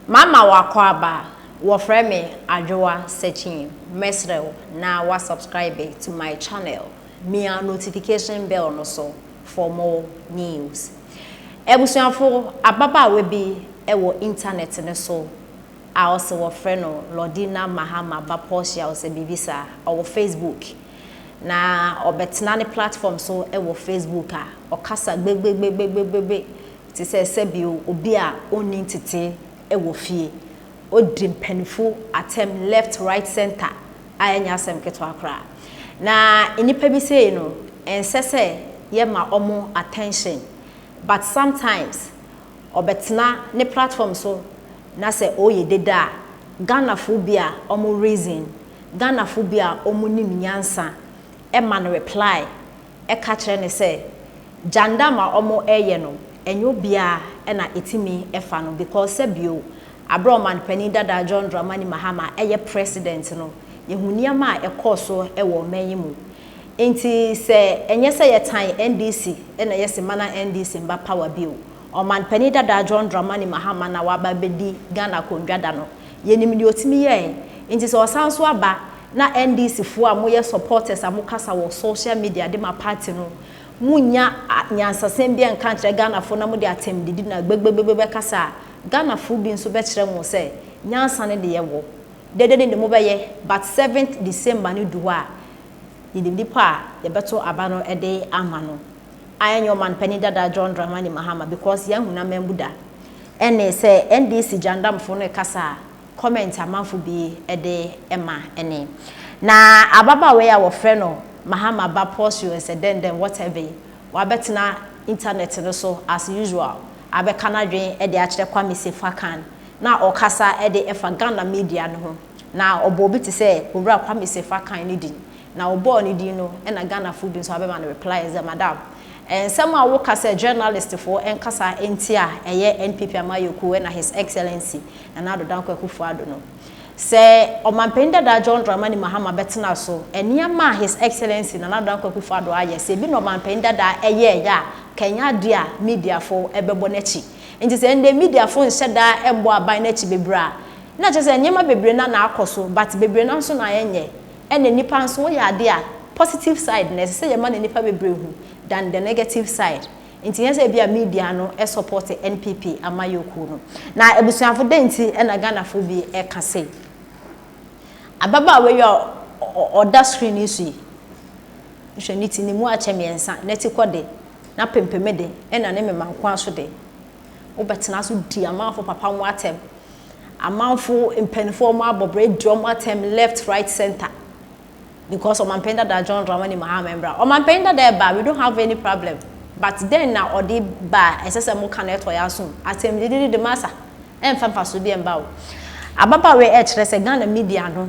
Mama w'akwaaba, wɔfrɛ me Adwoa Sekyim, mɛsrɛ wo na wa subscribe to my channel, mia notification bell no so for more news. Abusuafo, ababaawa bi wɔ internet no so a ɔse wɔfrɛ no Lordina Mahama ba Portia ɔsɛ biribi saa, ɔwɔ Facebook na ɔbɛtena ne platform so wɔ Facebook a ɔkasa gbegbegbegbegbegbe te sɛ sɛbio obi a ɔnni ntetee wɔ fie. Ɔdi mpaninfo atɛm left, right, center a ɛnyɛ asɛm ketewa koraa. Na nnipa bi sei no, ɛnsɛ sɛ yɛma wɔn attention but sometimes ɔbɛtena ne platform so na sɛ ɔreyɛ dede a, Ghanafo bi a wɔn reason, Ghanafo bi a wɔn nim nyansa ma no reply ka kyerɛ no sɛ Gyandam a ɔmo ɛyɛ no ɛnyɛ obiaa na ɛtumi fa no because sɛ bio aberɛ a ɔmanpanin dada John Dramani Mahama ɛyɛ president no yɛhu nneɛma a ɛkɔɔ so wɔ ɔman yi mu nti sɛ ɛnyɛ sɛ yɛtan NDC na yɛse mana NDC mba power bio ɔmanpanin dada John Dramani Mahama na waba abɛdi Ghana akondwa da no yɛnim deɛ ɔtumi yɛɛ nti sɛ ɔsan so aba na NDC foɔ a moyɛ supporters a mokasa wɔ social media de ma party no Monnya nyansasɛm biara nka nkyerɛ Ghanafoɔ na mode atɛmdidi na gbɛgbɛgbɛgbɛ bɛkasa a, Ghanafoɔ bi nso bɛkyerɛ mo sɛ nyansa no deɛ wɔ. Dede no de mobɛyɛ but seventh December no du hɔ a, yɛnim nipa a yɛbɛto aba no de ama no a ɛnyɛ Ɔmanpanin dada John Dramani Mahama because yɛahu n'amambu da. Ɛne sɛ NDC gyandamfoɔ no rekasa a, comment amanfo bi de ma ne. Na ababaawa yi a wɔfrɛ no Mahama ba Porcius sɛ dɛn dɛn whatever yi, wabɛtena internet no so as usual abɛka n'adwene de akyerɛ Kwame Sefa Khan na ɔkasa de fa Ghana media no ho. Na ɔbɔ obi te sɛ Owura Kwame Sefa Khan no din. Na ɔbɔɔ ne din no na Ghanafo bi nso abɛma no reply sɛ madam, nsɛm a woka sɛ journalist foɔ nkasa ntia ɛyɛ NPP amayɔkuo na His Excellency Nana Addo Dankwa Akufo Addo no, sɛ Ɔmanpanin dadaa John Dramani Mahama bɛtena so, nneɛma a His Excellency Nana Addo Dankwa Akufo Addo ayɛ, sɛ ebi na Ɔmanpanin dadaa ɛyɛɛyɛ a, ka ɛnyɛ adeɛ a mediafo bɛbɔ n'akyi. Nti sɛ ɛndɛ mediafo nhyɛ da mmɔ aban no akyi bebree a, na kyerɛ sɛ nneɛma bebree no na akɔ so, but bebree no nso na ɛnyɛ. Ɛna nipa nso woyɛ adeɛ a, positive side no ɛsɛ sɛ yɛma no nipa bebree hu than the negative side. Nti nyɛ sɛ ebia media no support NPP amayɔkuo no. Na abusuafo dɛn nti na Ghanafo bi ɛka sei? Ababaawa yi a ɔda screen yi so yi, hwɛ ne ti, ne mu akyɛ mmiɛnsa, n'ati kɔ de, n'apempeme de, ɛna ne mema nkoa so de. Wobɛtena so di amanfo papa ho atɛm. Amanfo mpanyinfoɔ wɔn abɔ brɛ di wɔn atɛm left, right, center. Because ɔmanpanyin dada John Dramani Mahama mbra. Ɔmanpanyin dada ɛba, we don't have any problem. But then na ɔde ba a ɛsɛ sɛ mo ka na ɛtɔ yɛ asom. Atɛm didi de masa. Ɛmfa mfaso bi ɛmba o. Ababaawa yi ɛkyerɛ sɛ Ghana media no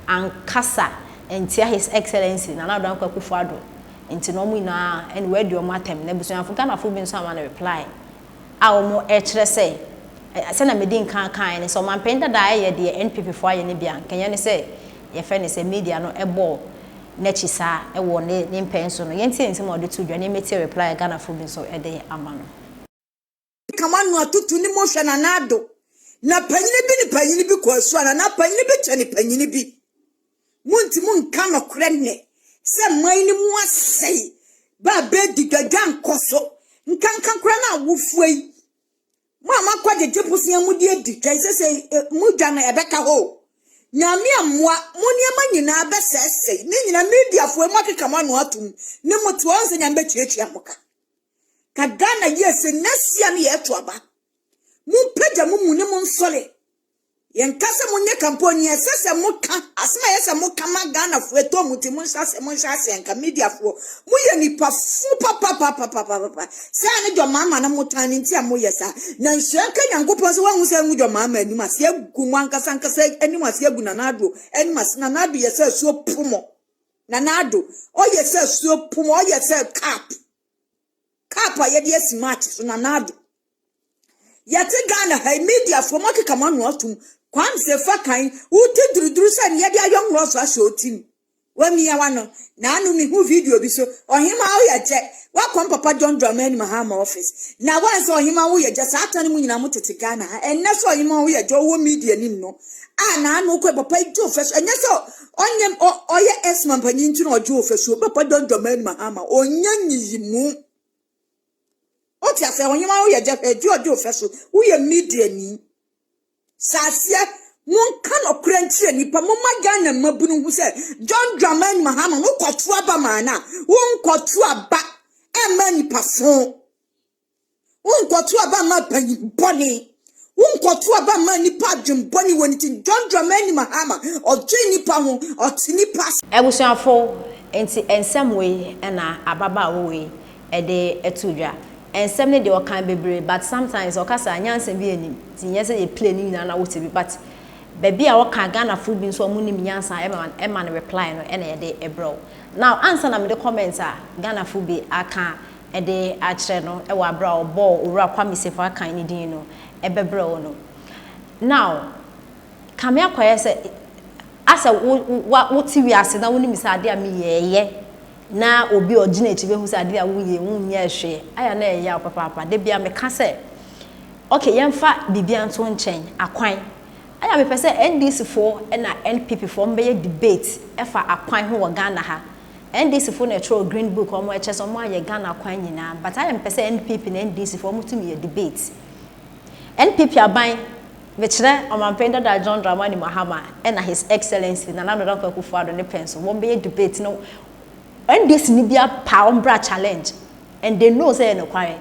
ankasa ntia His Excellency Nana Addo Dankwa Akufo-Addo. Nti no wɔn nyinaa ɛne wɔadi wɔn atɛm. Na abusuafo Ghanafo bi nso ama no reply a wɔn ɛkyerɛ sɛ sɛnea medi nkan kaeɛ no sɛ ɔmanpanyin dada ɛyɛ deɛ NPP foɔ ayɛ no bi a nka ɛnyɛ ne sɛ yɛfrɛ no sɛ media no ɛbɔɔ n'akyi saa ɛwɔ ne ne mpɛn so no. Yɛntie nsɛm a ɔde to dwa na yɛmmɛtie reply a Ghanafo bi nso ɛde ama no. Ka mo ano atutu ne mo hwɛ Nana Addo. Na panyini bi ne panyini bi kɔ asu a nana panyini bi kyɛ ne panyini bi. Monti mo nka nɔkorɛ nnɛ sɛ man no mu asɛe ba bɛdi dwadwa nkɔ so nkanka koraa na awofoɔ yi mo a moakɔ gyegye bosea mu de adi dwa yi sɛ sɛ mo dwa no ɛbɛka hɔ. Nyame ammoa mo nneɛma nyinaa bɛsɛesɛe ne nyinaa mediafoɔ mu akeka mo ano atom ne mo te wɔn sɛ Nyame bɛtuatua mo ka. Ka Ghana yie sɛ nasia no yɛto aba. Mompagya mo mu ne mo nsɔre. Yɛnka sɛ monyɛ campaign ɛsɛ sɛ moka asɛm a ɛyɛ sɛ moka ma Ghanafoɔ ɛtɔ mu nti monhyɛ ase monhyɛ ase nka mediafoɔ moyɛ nipa fo papapapapapa saa ne dwɔmaama no motan no nti a moyɛ saa na nhyira nka Nyankopɔn sɛ woahu sɛ ngu dwɔmaama anim ase agu mo ankasa ankasa anim ase agu Nana Addo anim ase. Nana Addo yɛ sɛ asuo po mo. Nana Addo ɔyɛ sɛ asuo po mo, ɔyɛ sɛ cup cup a yɛde asi match so. Nana Addo yɛte Ghana ha yi mediafoɔ mo akeka mo ano atom. Kwame Sefa kan wote duruduru sɛ ne yɛde ayɔ nworɔ so ahyɛ otim. Wamia w'ano. Naano mehu video bi so, Ɔhemaa woyɛ gyɛ, woakɔ Papa John Dramani Mahama office. Na woahu sɛ Ɔhemaa woyɛ gyɛ, saa ta no mu nyinaa mo tete Ghana ha. Ɛnnɛ sɛ Ɔhemaa woyɛ gyɛ, ɔwɔ media nim no, a naano wokɔ papa yi gye ofɛ so. Ɛnyɛ sɛ ɔnyɛ ɔyɛ ex-man panyin nti na ɔgye ofɛ so. Papa John Dramani Mahama, ɔnyɛ nyiyimu. Wote asɛ, Ɔhemaa woyɛ gyɛ, hwɛ gye ɔgye ofɛ so. Woyɛ media ni. Hyɛ aseɛ, monka nɔkorɛ nkyerɛ nnipa, momma Ghana mmabunu hu sɛ John Dramani Mahama no wokɔto aba maa no a, wonkɔto aba mma nnipa fo, wonkɔto aba mma panyin bɔne, wonkɔto aba mma nnipa adwen bɔne wɔ ne ti. John Dramani Mahama, ɔdwen nnipa ho, ɔte nnipa ase. Abusuafo, nti nsɛm wei na ababaawa wei de to dwa. Nsɛm no deɛ ɔka bebree but sometimes ɔkasa a nyansa bi nnim nti nyɛ sɛ yɛ play ne nyinaa na wote bi but baabi a ɔka Ghanafoɔ bi nso a wɔn nim nyansa ɛma ɛma no reply no ɛna yɛde ɛbrɛ wo. Now ansa na mede comment a Ghanafoɔ bi aka ɛde akyerɛ no ɛwɔ aberɛ a ɔbɔɔ Owura Kwame Sefa Akan ne din no ɛbɛbrɛ wo no. Now Kame akɔyɛ sɛ asɛ wo wo wote wiase na wonim sɛ adeɛ a meyɛ ɛyɛ na obi a ɔgyina akyi bɛhu sɛ adeɛ a woyɛ yi wonyɛɛ hwee, ayɛ a na ɛyɛ yaw papaapa. Da biara meka sɛ, okay, yɛmfa biribiara nto nkyɛn, akwan. Ayɛ a mepɛ sɛ NDC foɔ na NPP foɔ wɔbɛyɛ debate ɛfa akwan ho wɔ Ghana ha. NDC foɔ na ɛtwerɛ green book a wɔn ɛkyerɛ sɛ wɔn ayɛ Ghana akwan nyinaa, but ayɛ a mepɛ sɛ NPP na NDC foɔ wɔtumi yɛ debate. NPP aban, mekyerɛ Ɔmanpanin dada John Dramani Mahama ɛna His Excellency Nana Addo Dankwa Akufo-Addo ne pɛn so, wɔn bɛyɛ debate no, NDC ni bi apa wɔn bra challenge and they know sɛ ɛyɛ nokware.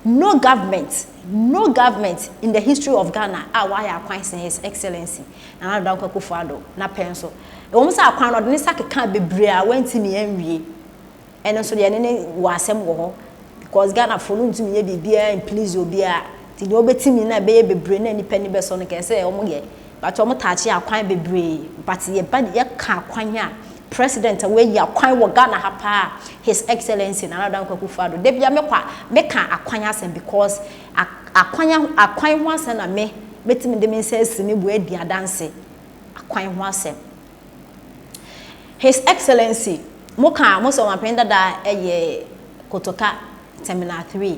No government, no government in the history of Ghana a wayɛ akwan sen His Excellency Nana Addo Dankwa Akufo-Addo na pɛn so. Ɛwɔ mu sɛ akwan no ɔde ne nsa kekaa bebree a wantumi anwie. Ɛno nso deɛ ɛne ne wɔ asɛm wɔ hɔ because Ghanafoɔ no ntumi nyɛ biribiara mplease obiara nti deɛ wɔbɛtumi no a ɛbɛyɛ bebree na nnipa ani bɛsɔ no kɛɛ sɛ wɔn yɛ but wɔn taakye akwan bebree but yɛba yɛka akwan a president a wɔayi akwan wɔ Ghana ha paa His Excellency Nana Addo Dankwa Akufo-Addo da bia mekɔ a meka akwan asɛm because akwan akwan ho asɛm na me mɛtumi de me nsa asi me bo adi adanse akwan ho asɛm. His Excellency, mo ka a mo sɛ ɔmanpanin dada yɛ Kotoka Terminal 3.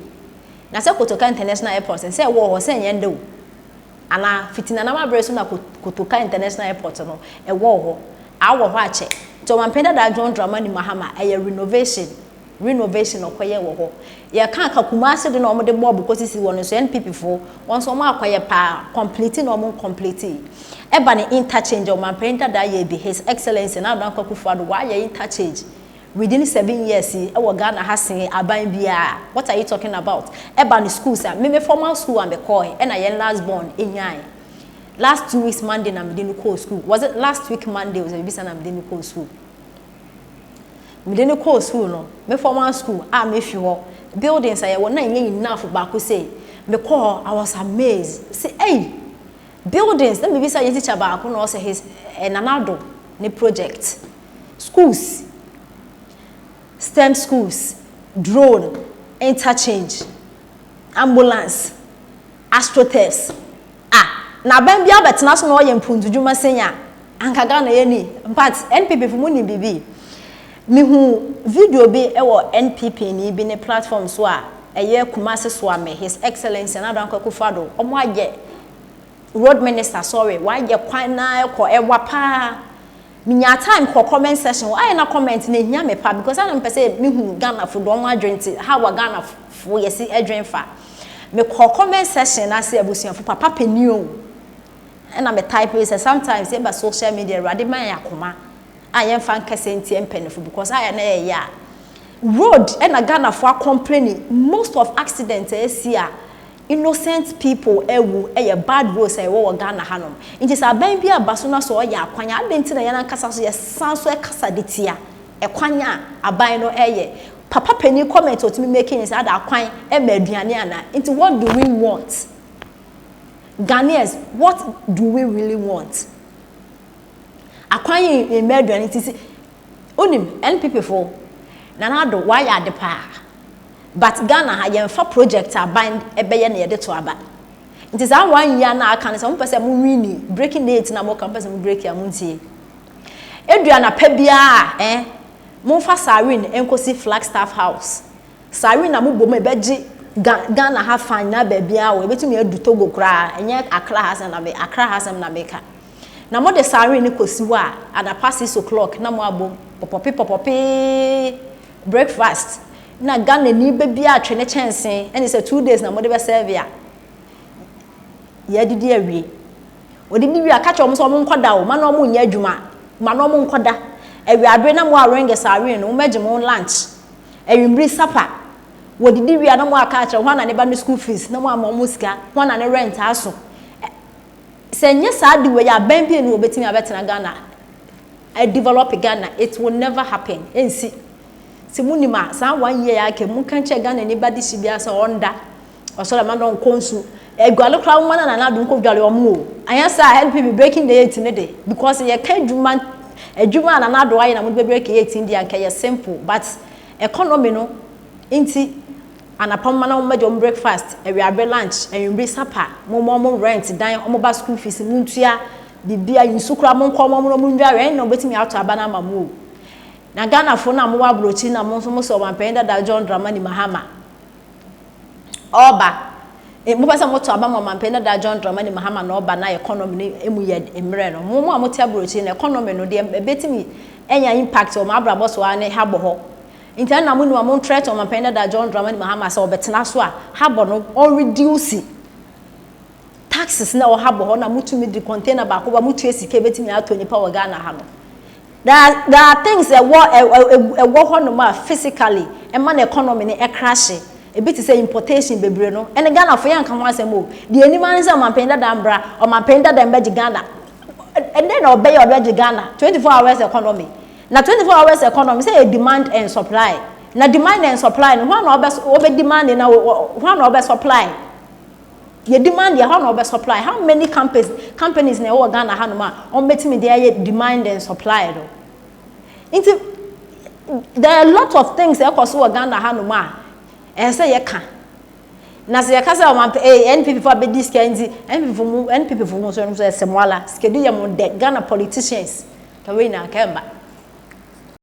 Na sɛ Kotoka International Airport no sɛ ɛwɔ hɔ sɛ ɛnyɛ ndɛ o. Anaa fiti Nana Mabrɛ so na Kotoka International Airport no ɛwɔ hɔ. Awɔ hɔ akyɛ. Nti ɔmanpanin dada John Dramani Mahama ɛyɛ renovation. Renovation na ɔkɔyɛ wɔ hɔ. Yɛka aka Kumasi de na wɔn de bɔɔbo kɔsisi hɔ no nso NPP foɔ wɔn nso wɔn akɔyɛ paa complete na wɔn complete. Ɛba ne interchange a ɔmanpanin dadaa yɛɛ bi His Excellency Nana Addo Dankwa Akufo-Addo wayɛ interchange within 7 years yi ɛwɔ Ghana ha sen aban biara. What are you talking about? Ɛba ne schools a me me formal school a mekɔɛ ɛna yɛn last born enyae. Last 2 weeks Monday na mede no kɔɔ school. Was it last week Monday o sɛ biribi saa na mede no kɔɔ school. Mede no kɔɔ school no, me formal school a mefi hɔ, buildings a yɛwɔ na ɛnyɛ enough baako sei. Mekɔɔ hɔ, I was amazed. Sɛ ei, buildings, na mebisa yɛn teacher baako na ɔsɛ his eh, Nana Addo ne project. Schools, STEM schools, drone, interchange, ambulance, astroturfs. Ah, na aban bi abɛtena so na ɔyɛ mpuntudwuma sɛn a, anka Ghana yɛ ni. But NPP fo mu nim biribi. Mihu video bi wɔ NPP ni bi ne platform so a ɛyɛ Kumasi Suame, His Excellency Nana Addo Dankwa Akufo-Addo, ɔmo ayɛ road minister, sorry, wayɛ kwan na ɛkɔ ɛwa paa. Minya time kɔ comment section hɔ, ayɛ na comment na ehia me pa because ana mepɛ sɛ mihu Ghana fo do ɔmo adwen te how a Ghana fo yɛsi ɛdwen fa. Mekɔ comment section na se abusuafo papa panin o. Ɛna me type sɛ sometimes yɛba social media Awurade ma yɛn akoma a yɛmfa nkɛsɛ ntie mpanyinfo because ayɛ na yɛyɛ a road ɛna Ghana fo acomplain most of accident a esi a innocent people ɛwu ɛyɛ bad roads a ɛwɔ wɔ Ghana hanom. Nti sɛ aban bi aba so na sɛ ɔyɛ akwan a adɛn nti na yɛn ankasa so yɛsan so ɛkasa de tia ɛkwan a aban no ɛyɛ. Papa panin comment a otumi making sɛ ada akwan ɛma aduane ana. Nti what do we want? Ghanaians, what do we really want? Akwan yi mma aduane nti sɛ onim NPP fo Nana Addo wayɛ ade paa. But Ghana ha yɛmfa project aban ɛbɛyɛ na yɛde to aba. Nti saa one year na aka no sɛ mopɛ sɛ mo win breaking eight na moka mopɛ sɛ mo break a montie. Edu anapa biara a, eh, momfa siren nkɔsi Flagstaff House. Siren na mobɔ mu a, ɛbɛgye Ghana ha fa nyinaa baabiara o, ɛbɛtumi adu Togo koraa, ɛnyɛ Accra ha asɛm na me, Accra ha asɛm na meka. Na mode siren no kɔsi hɔ a, anapa 6 o'clock na moabom pɔpɔpe pɔpɔpee breakfast. Na Ghanani ba biara atwe ne kyɛnsee, ɛne sɛ 2 days na mode bɛserve a, yɛadidi awie. Wɔdidi wie a, ka kyerɛ wɔn sɛ wɔn nkɔda o, ma na wɔn nyɛ adwuma, ma na wɔn nkɔda. Awiabere na mo aring siren no, wɔmmɛgye mo lunch. Awimbiri supper, wɔdidi wie a na mo aka akyerɛ hwan na ne ba ne school fees na mo ama wɔn sika, hwan na ne rent aso. Sɛ nyɛ saa de wei a, aban bi ni wɔbɛtumi abɛtena Ghana, develop Ghana, it will never happen. Ɛnsi. Sɛ mo nim a, saa one year aka mu, ka kyerɛ Ghana ni ba de si biara sɛ ɔnda. Ɔsɔre ma no nkɔ nsu. Aguale koraa wɔn na Nana Addo nkɔ dwale wɔn o. Anyɛ saa NPP breaking the eight ne de because yɛka adwuma adwuma a Nana Addo ayɛ na mo de bɛ break eight deɛ anka yɛ simple, but economy no nti anapa mo ma na wɔn bɛgye wɔn breakfast, awiabere lunch, awimbiri supper, mo mo wɔn rent dan, wɔn ba school fees mo ntua bibia, nsu koraa mo nkɔ wɔn mo ndware, ɛn na wɔbɛtumi ato aba no ama mo o. Na Ghanafoɔ no a mowɔ aburokyi na mo nso mo sɛ ɔmanpanyin dada John Dramani Mahama ɔba, mopɛ sɛ moto aba ma ɔmanpanyin dada John Dramani Mahama na ɔba na economy no emu yɛ mmerɛ no, mo mo a mote aburokyi no, economy no deɛ ɛbɛtumi anya impact wɔ mo abrabɔ so ara ne ha bɔ hɔ. Nti ɛna mo nim a mo ntrɛte ɔmanpanyin dada John Dramani Mahama sɛ ɔbɛtena so a, ha bɔ no ɔnreduce taxes na ɛwɔ ha bɔ hɔ na motumi de container baako ba, motua sika ebɛtumi atɔ nipa wɔ Ghana ha no. There are things ɛwɔ ɛwɔ hɔnom a physically ɛma na economy no ɛcrash, ebi te sɛ importation bebree no. Ɛne Ghana fo yɛnka ho asɛm o. Deɛ anim ara sɛ ɔmanpanyin dada mbra, ɔmanpanyin dada mbɛgye Ghana. Ɛdɛn na ɔbɛyɛ ɔbɛgye Ghana? 24 hours economy na 24 hours economy sɛ yɛ demand and supply, na demand and supply no, hwan na ɔbɛ ɔbɛ demand na hwan na ɔbɛ supply? Yɛ demand yɛ, hɔ na ɔbɛ supply? How many companies na ɛwɔ Ghana hanom a wɔn bɛtumi de ayɛ demand and supply no? Nti there are a lot of things ɛkɔ so wɔ Ghana hanom a ɛsɛ sɛ yɛka. Na sɛ yɛka sɛ ɔman ee NPP fo abɛdi sika nti NPP fo mu, NPP fo mu nso ɛsɛ mo ala sikadi yɛ mo dɛ. Ghana politicians ka wei na nka ɛmba.